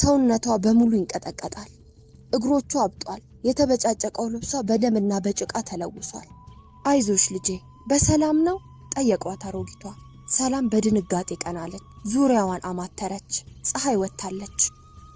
ሰውነቷ በሙሉ ይንቀጠቀጣል። እግሮቿ አብጧል። የተበጫጨቀው ልብሷ በደምና በጭቃ ተለውሷል። አይዞሽ ልጄ፣ በሰላም ነው? ጠየቋት አሮጊቷ። ሰላም በድንጋጤ ቀናለች። ዙሪያዋን አማተረች። ፀሐይ ወጥታለች።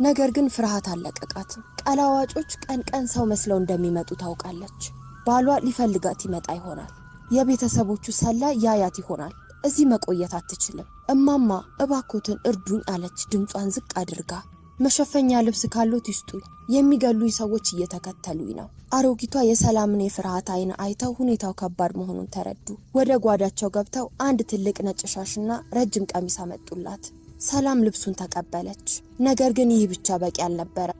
ነገር ግን ፍርሃት አልለቀቃትም። ቀላዋጮች ቀን ቀን ሰው መስለው እንደሚመጡ ታውቃለች። ባሏ ሊፈልጋት ይመጣ ይሆናል። የቤተሰቦቹ ሰላይ ያያት ይሆናል። እዚህ መቆየት አትችልም። እማማ እባኮትን እርዱኝ አለች ድምጿን ዝቅ አድርጋ። መሸፈኛ ልብስ ካሎት ይስጡኝ፣ የሚገሉኝ ሰዎች እየተከተሉኝ ነው። አሮጊቷ የሰላምን የፍርሃት አይን አይተው ሁኔታው ከባድ መሆኑን ተረዱ። ወደ ጓዳቸው ገብተው አንድ ትልቅ ነጭ ሻሽና ረጅም ቀሚስ አመጡላት። ሰላም ልብሱን ተቀበለች። ነገር ግን ይህ ብቻ በቂ አልነበረ።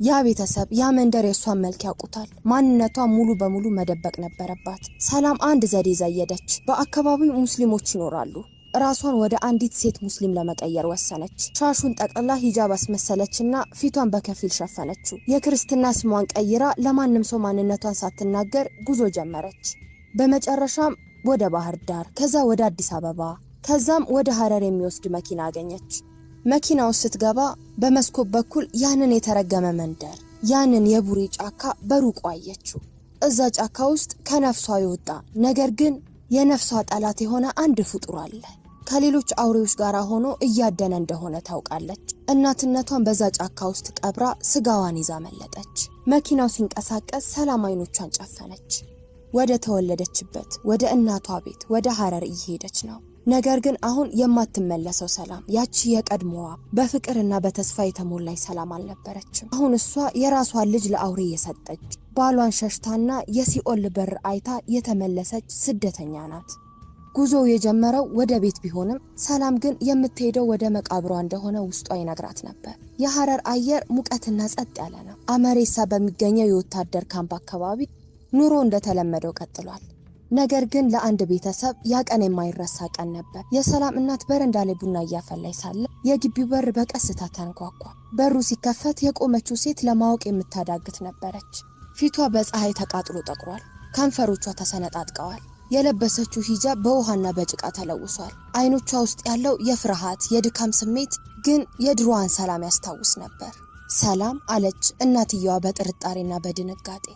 ያ ቤተሰብ፣ ያ መንደር የእሷን መልክ ያውቁታል። ማንነቷን ሙሉ በሙሉ መደበቅ ነበረባት። ሰላም አንድ ዘዴ ዘየደች። በአካባቢው ሙስሊሞች ይኖራሉ። ራሷን ወደ አንዲት ሴት ሙስሊም ለመቀየር ወሰነች። ሻሹን ጠቅልላ ሂጃብ አስመሰለችና ፊቷን በከፊል ሸፈነችው። የክርስትና ስሟን ቀይራ ለማንም ሰው ማንነቷን ሳትናገር ጉዞ ጀመረች። በመጨረሻም ወደ ባህር ዳር፣ ከዛ ወደ አዲስ አበባ፣ ከዛም ወደ ሀረር የሚወስድ መኪና አገኘች። መኪና ውስጥ ስትገባ በመስኮት በኩል ያንን የተረገመ መንደር፣ ያንን የቡሬ ጫካ በሩቁ አየችው። እዛ ጫካ ውስጥ ከነፍሷ የወጣ ነገር ግን የነፍሷ ጠላት የሆነ አንድ ፍጡር አለ። ከሌሎች አውሬዎች ጋር ሆኖ እያደነ እንደሆነ ታውቃለች። እናትነቷን በዛ ጫካ ውስጥ ቀብራ ስጋዋን ይዛ መለጠች። መኪናው ሲንቀሳቀስ ሰላም አይኖቿን ጨፈነች። ወደ ተወለደችበት ወደ እናቷ ቤት ወደ ሀረር እየሄደች ነው። ነገር ግን አሁን የማትመለሰው ሰላም፣ ያቺ የቀድሞዋ በፍቅርና በተስፋ የተሞላች ሰላም አልነበረችም። አሁን እሷ የራሷን ልጅ ለአውሬ የሰጠች፣ ባሏን ሸሽታና የሲኦል በር አይታ የተመለሰች ስደተኛ ናት። ጉዞው የጀመረው ወደ ቤት ቢሆንም ሰላም ግን የምትሄደው ወደ መቃብሯ እንደሆነ ውስጧ ይነግራት ነበር። የሐረር አየር ሙቀትና ጸጥ ያለ ነው። አመሬሳ በሚገኘው የወታደር ካምፕ አካባቢ ኑሮ እንደተለመደው ቀጥሏል። ነገር ግን ለአንድ ቤተሰብ ያ ቀን የማይረሳ ቀን ነበር። የሰላም እናት በረንዳ ላይ ቡና እያፈላች ሳለ የግቢው በር በቀስታ ተንኳኳ። በሩ ሲከፈት የቆመችው ሴት ለማወቅ የምታዳግት ነበረች። ፊቷ በፀሐይ ተቃጥሎ ጠቁሯል። ከንፈሮቿ ተሰነጣጥቀዋል። የለበሰችው ሂጃብ በውሃና በጭቃ ተለውሷል። አይኖቿ ውስጥ ያለው የፍርሃት የድካም ስሜት ግን የድሮዋን ሰላም ያስታውስ ነበር። ሰላም አለች እናትየዋ በጥርጣሬና በድንጋጤ።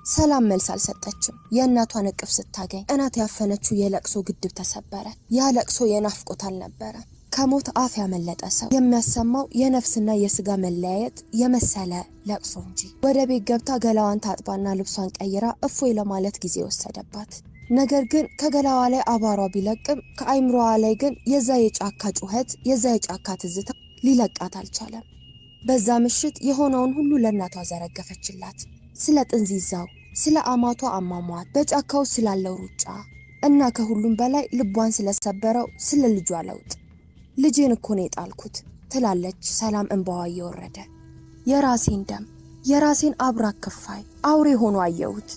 ሰላም መልስ አልሰጠችም። የእናቷን እቅፍ ስታገኝ እናት ያፈነችው የለቅሶ ግድብ ተሰበረ። ያ ለቅሶ የናፍቆት አልነበረ። ከሞት አፍ ያመለጠ ሰው የሚያሰማው የነፍስና የስጋ መለያየት የመሰለ ለቅሶ እንጂ። ወደ ቤት ገብታ ገላዋን ታጥባና ልብሷን ቀይራ እፎይ ለማለት ጊዜ ወሰደባት። ነገር ግን ከገላዋ ላይ አቧራ ቢለቅም ከአይምሮዋ ላይ ግን የዛ የጫካ ጩኸት፣ የዛ የጫካ ትዝታ ሊለቃት አልቻለም። በዛ ምሽት የሆነውን ሁሉ ለእናቷ ዘረገፈችላት። ስለ ጥንዚዛው፣ ስለ አማቷ አሟሟት፣ በጫካው ስላለው ሩጫ እና ከሁሉም በላይ ልቧን ስለሰበረው ስለ ልጇ ለውጥ። ልጄን እኮ ነው የጣልኩት ትላለች ሰላም እንባዋ እየወረደ። የራሴን ደም የራሴን አብራክ ክፋይ አውሬ ሆኖ አየሁት።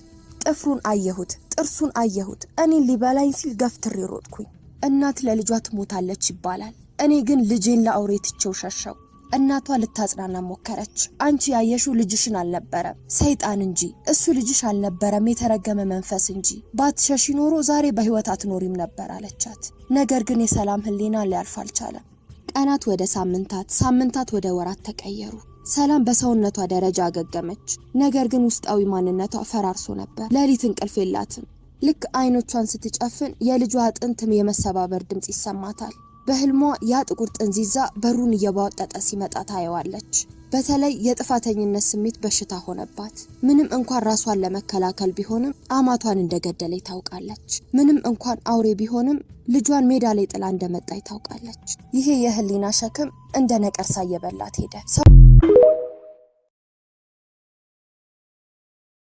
ጥፍሩን አየሁት፣ ጥርሱን አየሁት። እኔን ሊበላኝ ሲል ገፍትሬ ሮጥኩኝ። እናት ለልጇ ትሞታለች ይባላል። እኔ ግን ልጄን ለአውሬ ትቼው ሸሸው። እናቷ ልታጽናና ሞከረች። አንቺ ያየሽው ልጅሽን አልነበረም ሰይጣን እንጂ፣ እሱ ልጅሽ አልነበረም የተረገመ መንፈስ እንጂ። ባትሸሺ ኖሮ ዛሬ በሕይወት አትኖሪም ነበር አለቻት። ነገር ግን የሰላም ሕሊና ሊያርፍ አልቻለም። ቀናት ወደ ሳምንታት፣ ሳምንታት ወደ ወራት ተቀየሩ። ሰላም በሰውነቷ ደረጃ አገገመች። ነገር ግን ውስጣዊ ማንነቷ ፈራርሶ ነበር። ሌሊት እንቅልፍ የላትም። ልክ አይኖቿን ስትጨፍን የልጇ አጥንትም የመሰባበር ድምፅ ይሰማታል። በህልሟ ያ ጥቁር ጥንዚዛ በሩን እየቧጠጠ ሲመጣ ታየዋለች። በተለይ የጥፋተኝነት ስሜት በሽታ ሆነባት። ምንም እንኳን ራሷን ለመከላከል ቢሆንም አማቷን እንደገደለች ታውቃለች። ምንም እንኳን አውሬ ቢሆንም ልጇን ሜዳ ላይ ጥላ እንደመጣች ታውቃለች። ይሄ የህሊና ሸክም እንደ ነቀርሳ እየበላት ሄደ።